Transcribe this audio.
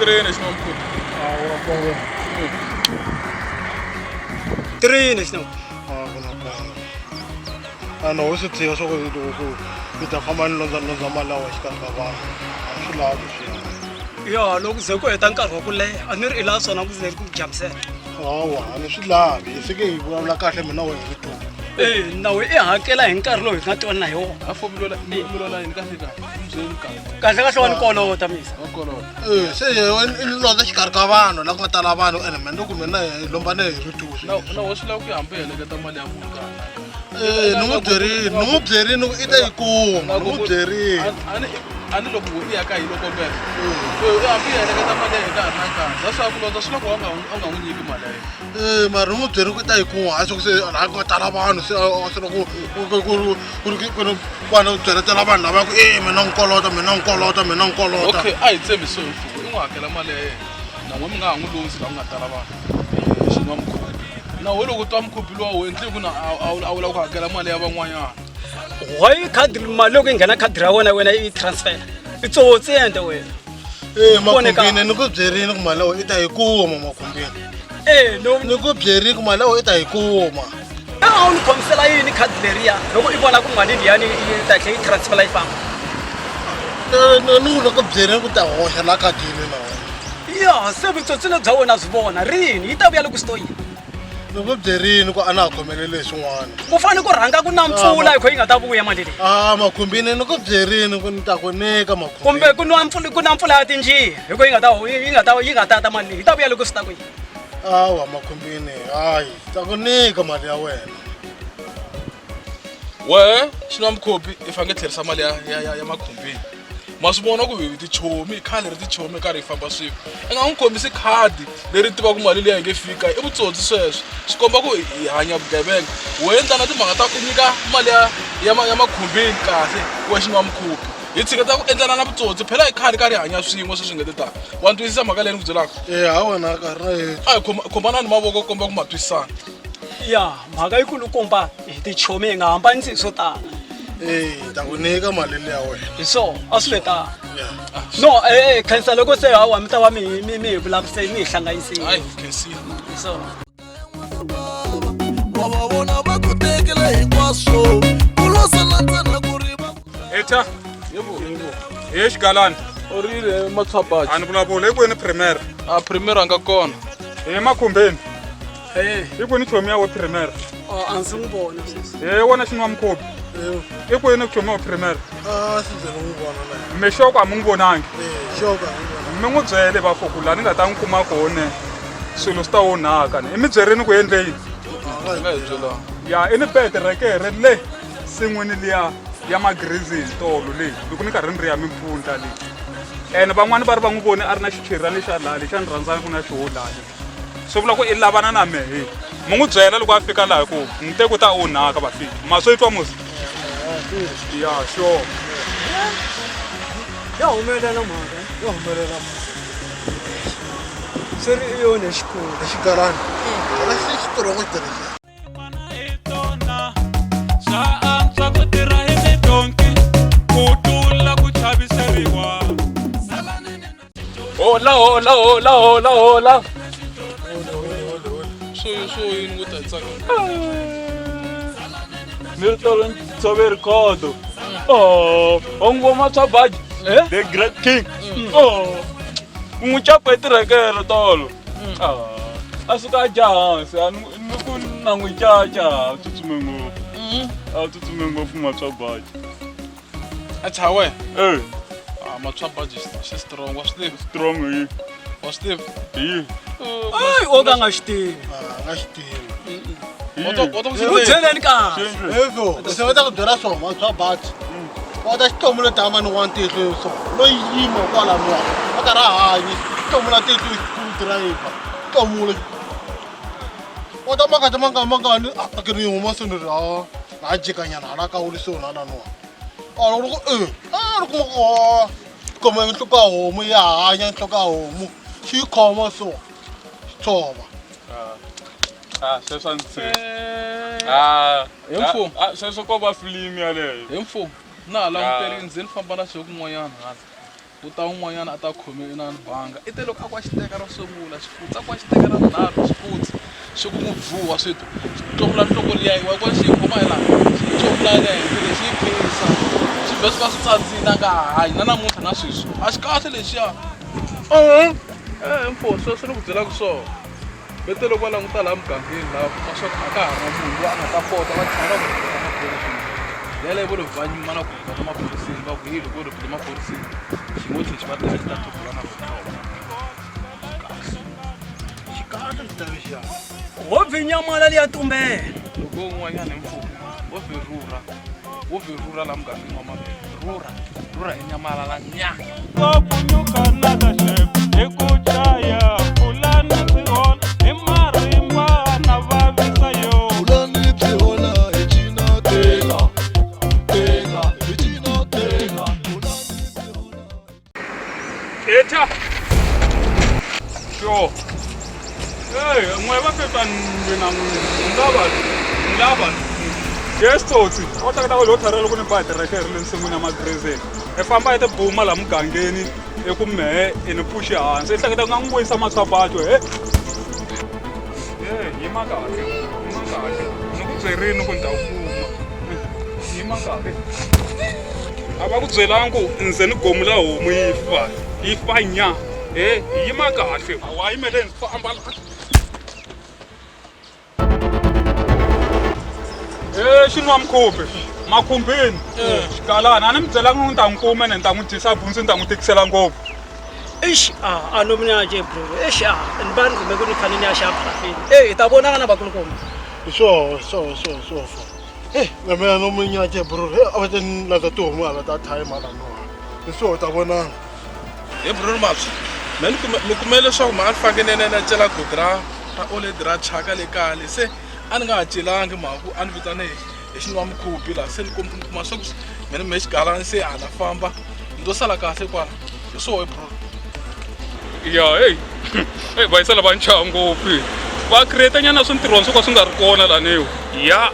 Tirheni xin'wamkhulu. Tirheni xin'wa. A no swi tiva swa ku loko ku mi ta famba ni londza londza mali ya wena xikarhi ka vanhu a swi lavi swi Ya loko ze ku heta nkarhi wa ku leha a ni ri i lava swona ku ze ku jamisela. Hawa a ni swi lavi se ke hi vulavula kahle mina wena hi ri Eh, nawu i hakela hi nkarhi lowu hi nga twanana hi wona. A fo mi lwela mi lwela yini kahle kahle. Mi byeli kahle. Kahle kahle wa ni kolota misa. Wa kolota. Eh, se i londza xikarhi ka vanhu la ku nga tala vanhu ene mina loko mina hi lombane hi ri two Na na wo swi lava ku hambi heleketa mali ya munhu kahle. Eh, ni n'wi byerini ni n'wi byerini ku i ta yi kuma ni n'wi byerini A ni loko i ya ka hi loko mbele. I hambi heleketa mali ya yena ka ha ri na nkarhi. That's why ku londza swi lava ku a nga n'wi nyiki mali ya yena. Eh, mara ni n'wi byerini ku i ta yi kuma hayi swa ku se laha ku nga tala vanhu se a swi loko ku vanhu byeletela vanhu lava ku e mina n'wi kolota mina n'wi kolota mina n'wi kolota. Okay, a hi tshembi so mfuko i n'wi hakela mali ya yena. Na n'we mi nga ha n'wi londzi laha ku nga tala vanhu. Xinwa mukhubi. Na we loko twa mukhubi luwa wu endli ku na a wu lava ku hakela mali ya van'wanyana. Why khadi mali loko yi nghena khadi ra wena wena yi transfer? I tsotsi ende wena. Eh, Makhumbini ni ku byerini ku mali ya wena i ta yi kuma Makhumbini. Eh, no Ni ku byerini ku mali ya wena i ta yi kuma. A wu ni khomisela yini khadi leriya loko i vona ku mali liyani yi ta tlhela yi transfer yi famba? Ni ku byerini ku ta hoxa la khadini na wena. Ya, se vutsotsi lebyi bya wena byi vona rini yi ta vuya loko swi to yini? Ni ku byerini ku a na ha khomelele hi swin'wana. Ku fanele ku rhanga ku na mpfula hi kho yi nga ta vuya mali leyi. Ah, Makhumbini ni ku byerini ku ni ta ku nyika Makhumbini. Kumbe ku nwa mpfula ku na mpfula ya tinjiya hi ko yi nga ta yi nga ta yi nga ta ta mali leyi yi ta vuya loko swi ta ku yini? Awa Makhumbini hayi ta ku nyika mali ya wena. Wehe xinwa mukhopi i fanele tlherisa mali ya ya ya, ya Makhumbini. Ma swi vona ku hi tichomi khale ri tichomi karhi hi famba swin'we. I nga n'wi khomisi khadi leri tivaka mali liya yi nge fika i vutsotsi sweswo. Swi komba ku hi hanya vugevenga. Wehe endla na timhaka ta ku nyika mali ya ya ya Makhumbini kahle we xinwa mukhupi. Hi tshiketa ku endlana na vutsotsi phela hi khale karhi hi hanya swin'we sweswi nge te tani. Wa ni twisisa mhaka leyi ni ku byelaka? Eh, ha wena ka ri. A hi khomanani mavoko komba ku ma twisisana. Ya, mhaka yikulukumba hi tichomi hi nga hambanisi hi swo tala. Eh, ta ku nyika mali liya wena. Hi swona, a swi ve tano. No, eh, khensa loko se hawa mi ta va mi mi mi hi vulavurise mi hi hlanganisile. Hayi, khensile. Hi swona. Wa va vona va ku tekela hinkwaswo ku lo sala ntsena ku ri va Eta. Yebo. Ye xigalani. U rile matshwabaji. A ni vulavula i kwini premier. A premier a nga kona. Hi makhumbeni. Eh. I kwini chomi ya we premier. Oh, a ndzi n'wi vona sweswi. He wona xinwa mukhubi. I kwini chomi ya premier. A swi ndzi n'wi vona na. Mi xoko a mi n'wi vonangi. Eh, xoko a n'wi vona. Mi n'wi byele va ku laha ni nga ta n'wi kuma kona swilo swi ta onhaka ni. I mi byerini ku endle yini? Nga hi byelanga. Ya i ni pete rekere le sin'wini liya ya magrizini tolo leyi loko ni karhi ni ri ya mimpfundla leyi. Ene van'wani va ri va n'wi vone a ri na xicherani xa laha lexi a ni rhandzaka na xoho laha. Swi vula ku i lavana na mehe. Mi n'wi byela loko a fika laha ku ni te ku ta onhaka vafiki. Ma swi twa musi? Ya sure. Ya humelela mhaka. Ya humelela mhaka. Swi ri i yona xikulu. Xigalani. Xi xitorongo xi tirhisa. Swa antswa ku tirha hi tidonki ku tlula ku chaviseriwa. Hola hola hola hola hola. Swo swo yini ku ta hi tsaka. Ni ri tolo ni tshove rhikhodo. Oh, wa n'wi vona Matswabaji? The Great King. Oh. Ku n'wi capa hi tirekere tolo. Ah, a suka a dya hansi a ni ni ku na n'wi caca a tsutsume ngopfu. A tsutsume ngopfu Matswabaji. A chawe. Eh. Ah, Matswabaji xi strong wa swi tivi. Strong hi. Wa swi tivi. Hi. Ai, o ka nga xi tivi. A nga xi tivi. N'wi byeleni kahle. Evo, se va ta ku byela swona Matswabaji. Wa ta xitomula dama ni wa tihlo so. Lo yima kwalano. A karhi a hanyi. Xitomula tihlo ku driver. Xitomula. Wa ta makati mangani mangani a ke ni huma se ni ri ha. Na jikanyana hala ka wuli so na na no. A loko ku e, a ri kuma ku ha. Khoma nhloko ya homu ya hanya nhloko ya homu. Xi yi khoma so. Xi tshova. Ah, sweswo a ndzi tshembi. Ah, Hi mfumo. ah, sweswo ko va filimi yaleyo. Hi mfumo. Na ha languterile ndzi ni famba na xo kun'wanyana hala. Ku ta un'wanyana a ta khome inani banga. I te loko a ku a xi teka ro sungula xikutsi, a ku a xi teka ra vunharhu xikutsi, xi ku n'wi bvuwa swi twa, xi tlomula nhloko liya yi wa kona xi yi khoma hi laha, xi yi tlomula le henhla le xi yi phisa. Swi vhe swi va swi tsandzile a nga ha hanyi na namuntlha na sweswi. A xi kahle lexiya. E-e mfo sweswo ni ku byelaka swona. Va te loko va languta laha mugangeni laha va kuma swa ku a ka ha ri na munhu loyi a nga ta kota va chava ku rhipota maphoriseni. Yaleyo vo lo va nyuma na ku rhipota maphoriseni va ku heyi loko ho rhipota maphoriseni xi ngo tlhe xi va dlaya xi ta thuvula na vona. Kahle. Xi kahle xitavi xiya. Ho bvinyamala liya tumbela. Loko un'wanyana hi mfumo wo vhe rhurha wo vhe rhurha laha mugangeni wa mavele rhurha rhurha i nyamalala nya. Pulani byi hola hi cina teka teka hi cina teka Pulani byi hola Eta. Sure. Hey, n'we va feta mina n'wi lava. Yes, tsotsi. O hleketa ku lo tlharela loko ni ba hi tirekere le nsin'wini ya magrezeni. I famba i tibuma laha mugangeni i ku mehe i ni pfuxi hansi. I hleketa ku nga n'wi vuyisa matswapato he. Hey, yima kahle. Yima kahle. Ni ku byerini ku ni ta ku kuma. Yima kahle. A va ku byelangi ku ndze ni gomula homu yi fa. Yi fa nya. He, yima kahle. Wa yimeleni famba la. Eh, xinwa mukhubi makhumbini xigalana a ni mi byelanga ku ni ta n'wi kuma ene ni ta n'wi dyisa bundzu ni ta n'wi tikisela ngopfu Eish a a no mina nje bro eish a ni va ni rhume ku ni fanele ni ya xava pharafini e hi ta vonana na vakulukumba. Hi swoho swoho swoho swoho fo. Hey, na mina no munyache bro. Hey, a va ta ni landza tihomu hala ta time hala no. Hi swoho ta vonana. He bro Mabya, me ni kume ni kume leswaku ma a ni fanele ni ya cela godi ra ra oledi ra thyaka le kaya le se a ni nga ha celangi mhaka ku a ni vitane hi xinwamukhubi laha se ni kuma swa ku me ni me xigalana se a na famba ni to sala kahle kwala hi swoho bro. Ya heyi hey vayisela va ni chava ngopfu va create nyana swintirhwana swo ka swi nga ri kona laniwa ya.